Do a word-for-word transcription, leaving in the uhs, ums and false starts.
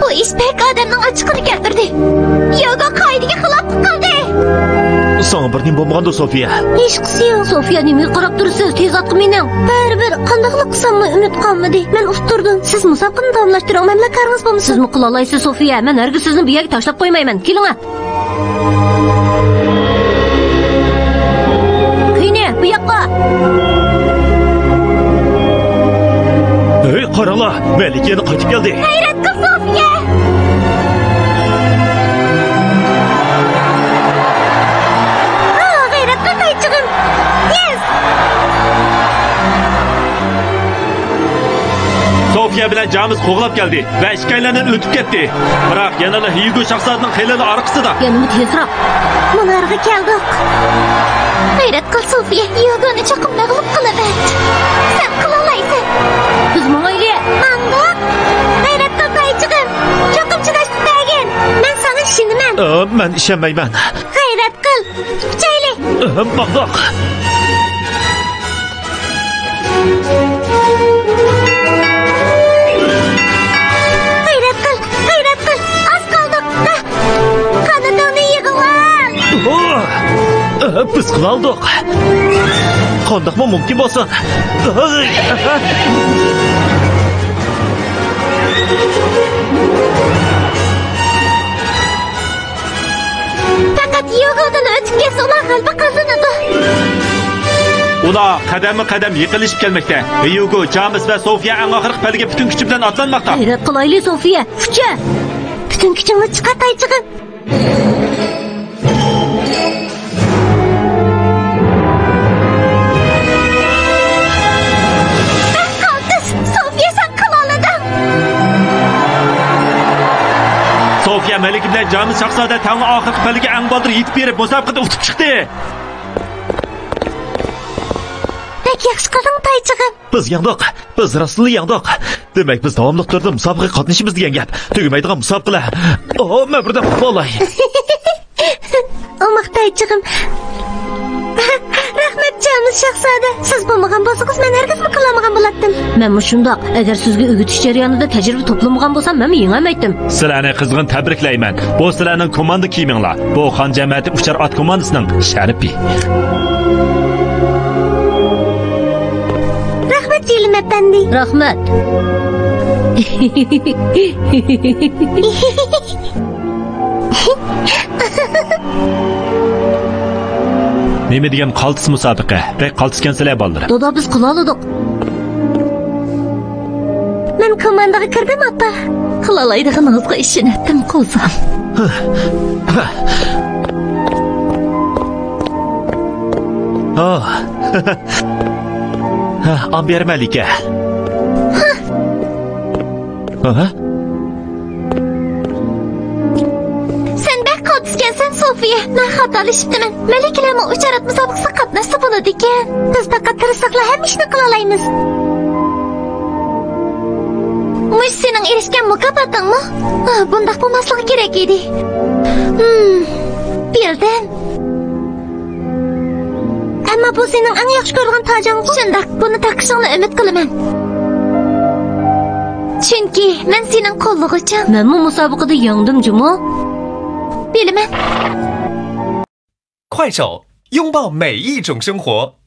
بۇ ئىش بەك ئادەمنىڭ ئاچچىقىنى كەلتۈردى. يوگو قائىدىگە خىلاپلىق قىلدى. ساڭا بىر نېمە بولمىغاندۇ، سوفىيە؟ ھېچقىسى يوق. سوفىيە، نېمىگە قاراپ تۇرىسىز؟ تېز ئاتقا مېنىڭ. بەرىبىر، قانداقلا قىلساممۇ ئۈمىد قالمىدى. مەن ئۇتتۇردۇم. سىز مۇسابىقىنى داۋاملاشتۇرۇڭ، مەنلا كارىڭىز بولمىسۇن. سىزمۇ قىلالايسىز، سوفىيە. مەن ھەرگىز سىزنى بۇ يەرگە تاشلاپ قويمايمەن. كېلىڭە. قېنى، بۇ ياققا. ھەي، قاراڭلار، مەلىكە يەنە قايتىپ كەلدى. غەيرەت قىل، سوفىيە! ئا، غەيرەت قىل، تايچىغىم! يېس! سوفىيە بىلەن جامېس قوغلاپ كەلدى ۋە ئىككىيلەندىن ئۆتۈپ كەتتى. بىراق يەنىلا ھيۇگو شاھزادىنىڭ خېلىلا ئارقىسىدا. يەنىمۇ تېزراق. مۇنارغا كەلدۇق. غەيرەت قىل، سوفىيە، ھيۇگونى چوقۇم مەغلۇپ قىلىۋەت. سەن قىلالايسەن. بىز ماڭايلى. ماڭدۇق. غەيرەت قىل، تايچىغىم. چوقۇم چىداشلىق بەرگىن. مەن ساڭا ئىشىنىمەن. ئا، مەن ئىشەنمەيمەن. غەيرەت قىل. ئۇچايلى. ئا، ماڭدۇق. غەيرەت قىل، غەيرەت قىل، ئاز قالدۇق. قانىتىڭنى يىغىۋال. بىز قىلالدۇق. قانداقمۇ مۇمكىن بولسۇن؟ پەقەت ھيۇگودىن ئۆتۈپ كەتسە، ئۇلار غەلىبە قازىنىدۇ. ئۇلار قەدەممۇ قەدەم يېقىنلىشىپ كەلمەكتە. ھيۇگو، جامېس ۋە سوفىيە ئەڭ ئاخىرقى پەللىگە پۈتۈن كۈچى بىلەن ئاتلانماقتا. غەيرەت قىلايلى، سوفىيە. ئۇچە! پۈتۈن كۈچۈڭنى چىقار، تايچىغىم. بەك قالتىس! سوفىيە، سەن قىلالىدىڭ! سوفىيە مەلىكە بىلەن جامېس شاھزادە تەڭلا ئاخىرقى پەللىگە ئەڭ بالدۇر يېتىپ بېرىپ، مۇسابىقىدە ئۇتۇپ چىقتى. بەك ياخشى قىلدىڭ، تايچىغىم. بىز يەڭدۇق. بىز راستلا يەڭدۇق. دېمەك، بىز داۋاملىق تۈردە مۇسابىقىگە قاتنىشىمىز دېگەن گەپ. تۈگىمەيدىغان مۇسابىقىلەر. ئو، مەن بىردەم قۇتۇلالاي. ئوماق، تايچىغىم. رەھمەت، جامېس شاھزادە. سىز بولمىغان بولسىڭىز، مەن ھەرگىزمۇ قىلالمىغان بولاتتىم. مەنمۇ شۇنداق. ئەگەر سىزگە ئۆگىتىش جەريانىدا تەجرىبە توپلىمىغان بولسام، مەنمۇ يېڭەلمەيتتىم. سىلەرنى قىزغىن تەبرىكلەيمەن. بۇ سىلەرنىڭ كوماندا كىيىمىڭلار. بۇ خان جەمەتى ئۇچار ئات كوماندىسىنىڭ شەرىپى. رەھمەت، ھېلىم ئەپەندى. رەھمەت. نېمە دېگەن قالتىس مۇسابىقە. بەك قالتىسكەنسىلەر، بالىلىرىم. دادا، بىز قىلالىدۇق. مەن كوماندىغا كىردىم، ئاپا. قىلالايدىغىنىڭىزغا ئىشىنەتتىم، قوزام. ھا. ھا، ئامبېر مەلىكە. ھا. سەن بەك قالتىسكەنسەن، سوفىيە. مەن خاتالىشىپتىمەن. مەلىكىلەرمۇ ئۇچار ئات مۇسابىقىسىگە قاتناشسا بولىدىكەن. بىز پەقەت تىرىشساقلا ھەممە ئىشنى قىلالايمىز. مۇشۇ سېنىڭ ئېرىشكەن مۇكاپاتىڭمۇ؟ ئاھ، بۇنداق بولماسلىقى كېرەك ئىدى. ھىم، بىلدىم. ئەمما بۇ سېنىڭ ئەڭ ياخشى كۆرىدىغان تاجىڭغۇ؟ شۇنداق، بۇنى تاقىشىڭنى ئۈمىد قىلىمەن. چۈنكى مەن سېنىڭ قوللىغۇچىڭ. مەنمۇ مۇسابىقىدە يەڭدىم جۇمۇ. بىلىمەن. 快手，拥抱每一种生活。